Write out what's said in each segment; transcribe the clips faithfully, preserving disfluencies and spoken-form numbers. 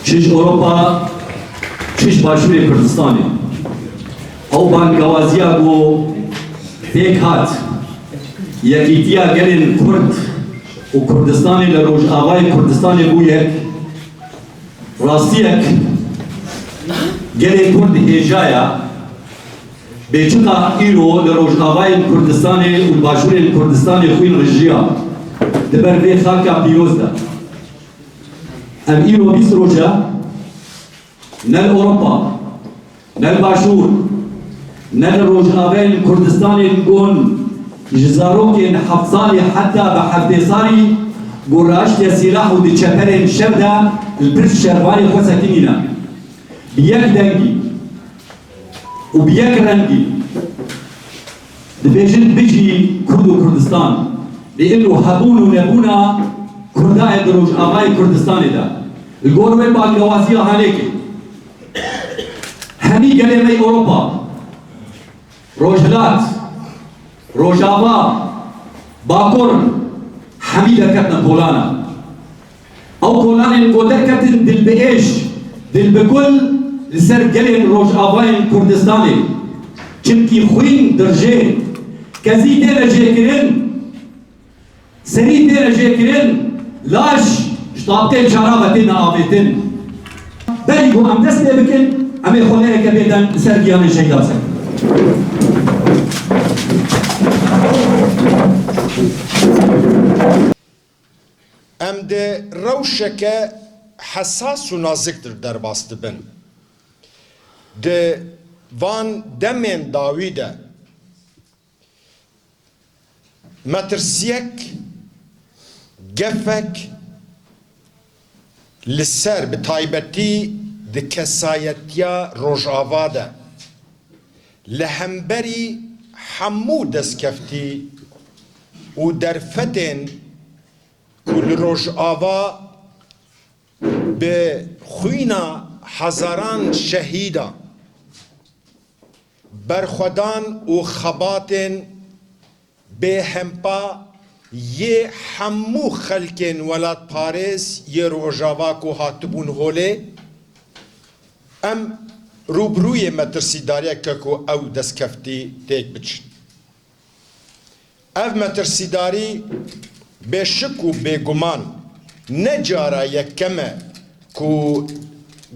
Çi ji Ewropa, çi ji Başûrê Kurdistanê. Ew bangewaziya ku pêk hat, yekîtiya gelên Kurd û Kurdistanê li Rojavayê Kurdistanê bû yek, rastiyek gelê Kurd hêjaya, bê çiqa îro li Rojavayên Kurdistanê û Başûrên Kurdistanê xwîn rijiya di ber vê xaka pîroz de. Em îro bîst roj e, ne li Ewropa, ne li Başûr, ne li Rojavayên Kurdistanê gon ji zarokên heft salî heta bi heftê salî ku raştiye sîlah û di çeperên şer de li pişt şervanê xwe sekinîne. Bi yek dengî û bi yek rengî dibêjin, "Bijî Kurd û Kurdistan." Lê îro hebûn û nebûna Kurda ye di Rojavayê Kurdistanê de. Li gor wê bangewaziya hanêkê, hemî gelê me yê Ewropa, Rojhilat, Rojava, Bakur, hemî derketine kolana. Ew kolanên ku derketin dil bi êş, dil bi gul li ser gelên Rojavayên Kurdistanê. Çimkî xwîn dirjê, kezî tê vejêkirin, serî tê vejêkirin, laş ji tabqên çara ve têne avêtin. Berî ku em dest pê bikin, em ê xweleyeke bêdeng li ser giyanên şehîdan ser. Em di rewşeke hesas û nazik de derbas dibin. Di van demên dawî de metirsiyek, gefek li ser, bi taybetî di kesayetiya Rojava de, li hemberî hemû destkeftî û derfetên ku li Rojava bi xwîna hezaran şehîda, berxwedan û xebatên bêhempa yê hemû xelkên welatparêz yê Rojava ku hatibûn holê, em rûbirûyê metirsîdariyeke ku ew destkeftî têk biçin. Ev metirsîdarî bêşik û bêguman ne cara yekem e ku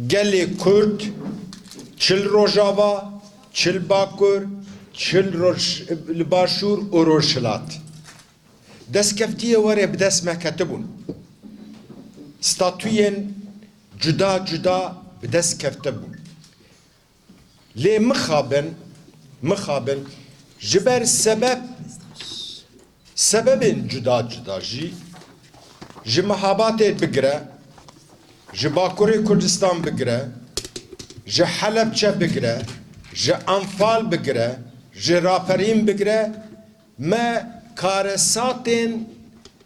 gelê Kurd çi li Rojava, çi li Bakur, çi li Roj-, li Başûr û Rojhilat destkeftiyê were bi dest me ketibûn. Statuyên cuda cuda bi dest ketibûn. Lê mixabin, mixabin, ji ber sebeb, sebebên cuda cuda jî, ji Mehabatê bigire, ji Bakurê Kurdistan bigire, ji Helebçe bigire, ji Enfal bigire, ji Raperîn bigire, me karesatên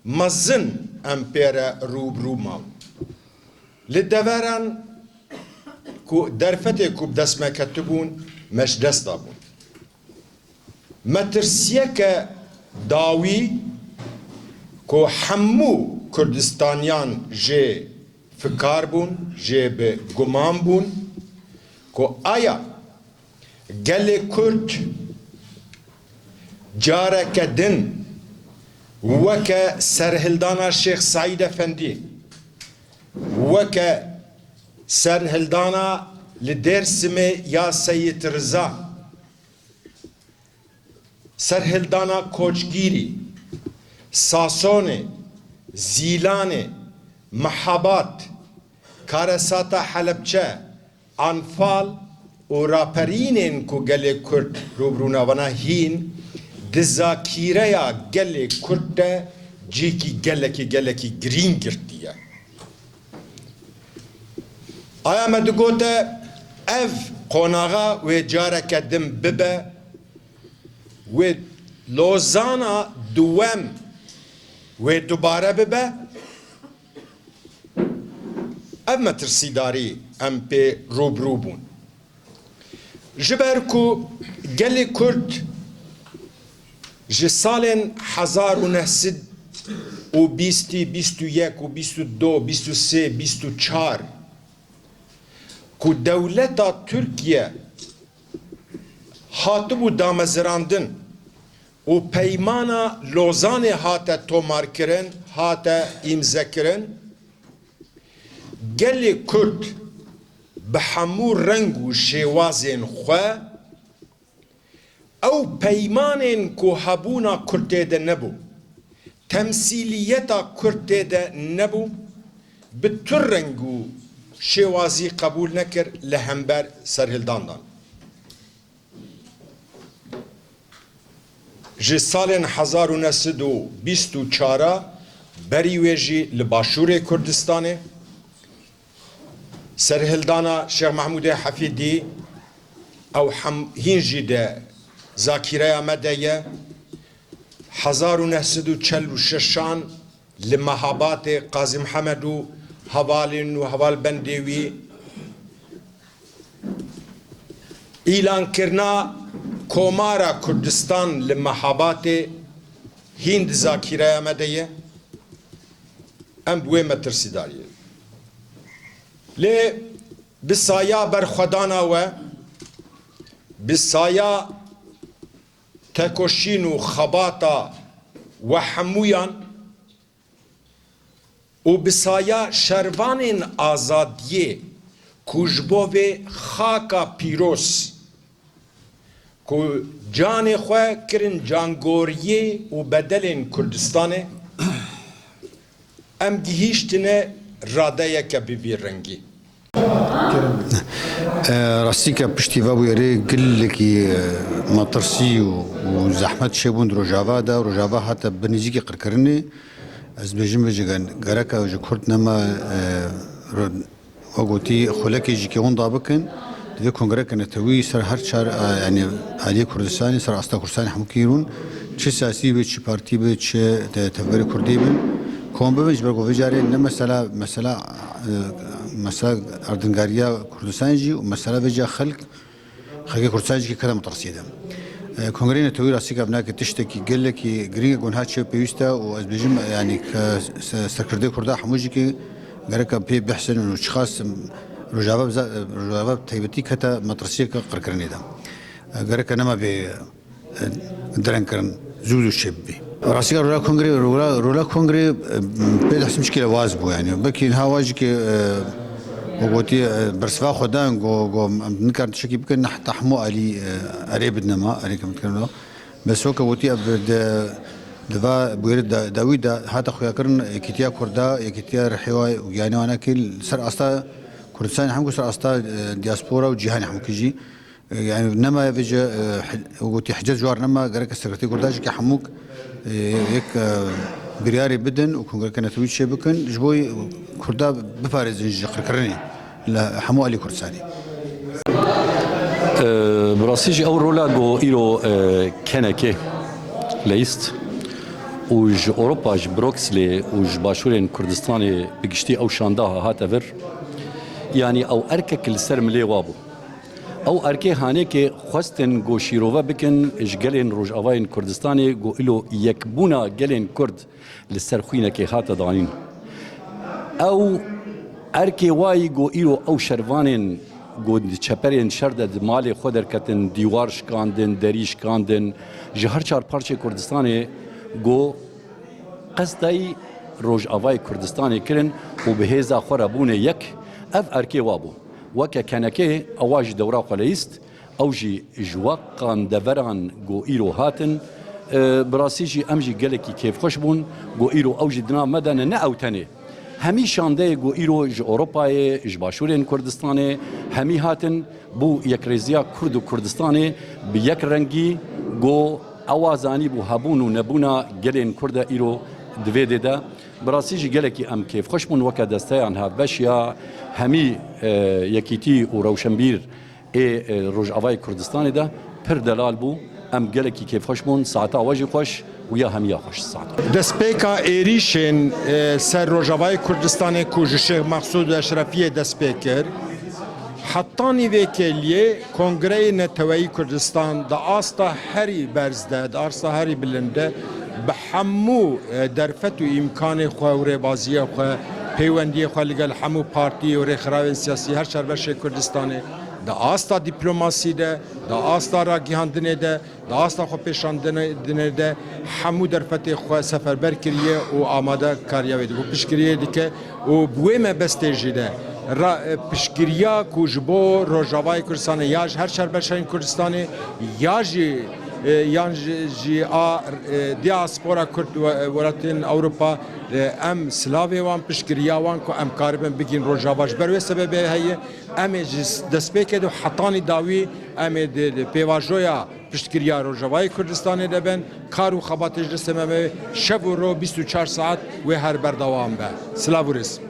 mezin em pê re rû bi rû mabûn. Li deveran ku derfetê ku bi dest me ketibûn, me ji dest dabûn. Metirsiyeke dawî ku hemû Kurdistaniyan jê fikar bûn, jê bi guman bûn, ku aya gelê Kurd careke din weke serhildana Şêx Seîd Efendî, weke serhildana li Dêrsimê ya Seyîd Riza, serhildana Koçgîrî, Sasonê, Zîlanê, Mehabat, Karesata Helebçe, Enfal û raperînên ku gelê Kurd rûbirûna vana hîn, di zakîreya gelê Kurd de cîkî gelekî, gelekî girîng girtiye. Aya me digote, ev qonaxa wê careke din bibe, wê Lozana duwem wê dubare bibe. Ev metirsîdarî em pê rû bi rû bûn. Ji ber ku gelê Kurd ji salên hezar û neh sed û bîstî, bîst û yek û bîst û du, bîst û sê, bîst û çar ku dewleta Tirkiye hatibû damezirandin û Peymana Lozanê hate tomarkirin, hate îmzekirin, gelê Kurd bi hemû reng û şêwazên xwe, ew peymanên ku hebûna Kurd tê de nebû, temsîliyeta Kurd tê de nebû, bi tu reng û şêwazî qebûl nekir, li hember serhildandan. Ji salên hezar û neh sed û bîst û çar a berî wê jî li Başûrê Kurdistanê, serhildana Şêx Mehmûdê Hefîdî, ew hem hîn jî di zakîreya me de ye. Hezar û neh sed û çel û şeş an li Mehabatê Qazî Mihemed û hevalên û hevalbendê wî, îlankirina Komara Kurdistan li Mehabatê hîn di zakîreya me de ye. Em bi wê metirsîdar in. Lê bi saya berxwedana we, bi saya tekoşîn û xebata we hemûyan û bi saya şervanên azadiyê ku ji bo vê xaka pîroz ku canê xwe kirin cangoriyê û bedelên Kurdistanê, em gihîştine radeyeke bi vî rengî. E, rastî ke piştî ve bûyerê gelekî, e, metirsî û, û zehmet çêbûn di Rojava de. Rojava hate bi nêzîkî qirkirinê. Ez bêjim vê jî gen-, gereka ji Kurd nema, e, ro-, we gotî xulekê jî ke winda bikin, divê kongreke netewî ser her çar, e, yanî aliyê Kurdistanê, ser asta Kurdistanê hemû kirîn, çi siyasî be, çi partî be, çi te-, tevgerê Kurdî bin, kom bibin, ji ber ku vê carê ne mesela, mesela, e, mesela erdingariya Kurdistanê jî û mesela vê ca xelk, xelkê Kurdistanê jî kete metirsiyê de. E, Kongreyê Netewî rastî ke binake tiştekî gelekî girîng e, ku niha çê pêwîst e û ez bêjim, yanî ke se-, serkirdeyê Kurda hemû jî ke gereka pê bihsin û çiqas Rojava biza-, Rojava bi taybetî kete metirsiyeke qirkirinê de. E, gereka nema bê, e, derengkirin zû zû çêbibî. Rastî ke rola kongrê, rola, rola kongrê, e, pê dehsim çikê waz bû, yanî. Belkî niha wajikê, e, ku gotî, e, bersiva xwe dan, go, go, em nikarin tiştekî bikin, heta hemû alî, e, erê bidine ma, erê ke min dikirino. Bes weke gotî, ev de, di va bûyerê da-, dawî de hate xuyakirin, yekîtiya Kurda, yekîtiya Rihê wa û giyanê wana kê li ser asta Kurdistanê hemû, ser asta, e, diaspora û cîhanê hemû kê jî. E, yanî nema vêce, e, hi-, gotî hicet ji war nema, gereke serkirdeyê Kurda jî ke hemûk, e, yek, e, biryarê bidin û kongreke netewî çê bikin, ji bo Kurda biparêzin ji qirkirinê li hemû alî Kurdistanê. E, bi rastî jî ew rola ku îro, e, K N K leyîst û ji Ewropa, ji Brukselê û ji başûrên Kurdistanê bi giştî ew şandaha hate vir, yanî ew erkek li ser milê wa bû. Ew erkê hanêkê xwestin ku şîrove bikin ji gelên Rojavayên Kurdistanê ku îlo yekbûna gelên Kurd li ser xwînekê hate danîn. Ew erkê wayî ku îro ew şervanên ku di çeperên şer de di malê xwe derketin, dîwar şikandin, derî şikandin, ji her çar parçê Kurdistanê ku qestayî Rojavayê Kurdistanê kirin û bi hêza xwe re bûne yek, ev erkê wa bû. Weke K N K ewa ji dewra xwe leyîst, ew jî ji we qandeveran ku îro hatin, e, bi rastî jî em jî gelekî kêfxweş bûn ku îro ew jî di nav me de ne, ne ew tenê. Hemî şandeyê ku îro ji Ewropayê, ji başûrên Kurdistanê, hemî hatin, bû yekrêziya Kurd û Kurdistanê bi yek rengî, ku ewa zanîbû hebûn û nebûna gelên Kurd e îro di vê dê de. Bi rastî jî gelekî em kêfxweş bûn weke desteyan hevbeş ya hemî, e, yekîtî û rewşenbîr ê, e, Rojavayê Kurdistanê de pir delal bû. Em gelekî kêfxweş bûn, saeta we jî xweş û ya hemiya xweş saet. Destpêka êrîşên, e, ser Rojavayê Kurdistanê ku ji Şêx Mexsûd Eşrefiyê dest pê kir, Hetanî vê kêliyê Kongreyê Neteweyî Kurdistan di asta herî berz de, di asta herî bilind de bi hemû, e, derfet û îmkanê xwe û rêbaziyê xwe, peywendiyê xwe li gel hemû partî û rêxirawên siyasî her çarbeşê Kurdistanê, di asta dîplomasî de, di asta ragihandinê de, di asta xwe pêşandinê de hemû derfetê xwe seferber kiriye û amade kariya wê dike û piştgiriyê dike û bi wê mebestê jî de ra-, piştgiriya ku ji bo Rojavayê Kurdistanê ya ji her çarbeşeyên Kurdistanê ya jî, e, yan jî, jî a, e, diaspora Kurd we-, welatên Ewropa, e, em silavê wan, piştgiriya wan ku em karibin bigihîn Rojava ji ber wê sebebê heye. Em ê ji destpêkê de hetanî dawî em ê di, di pêvajoya piştgiriya Rojavayê Kurdistanê de bin, kar û xebatê ji destê me be, şev û ro bîst û çar saet wê her berdewam be. Silav û rêz.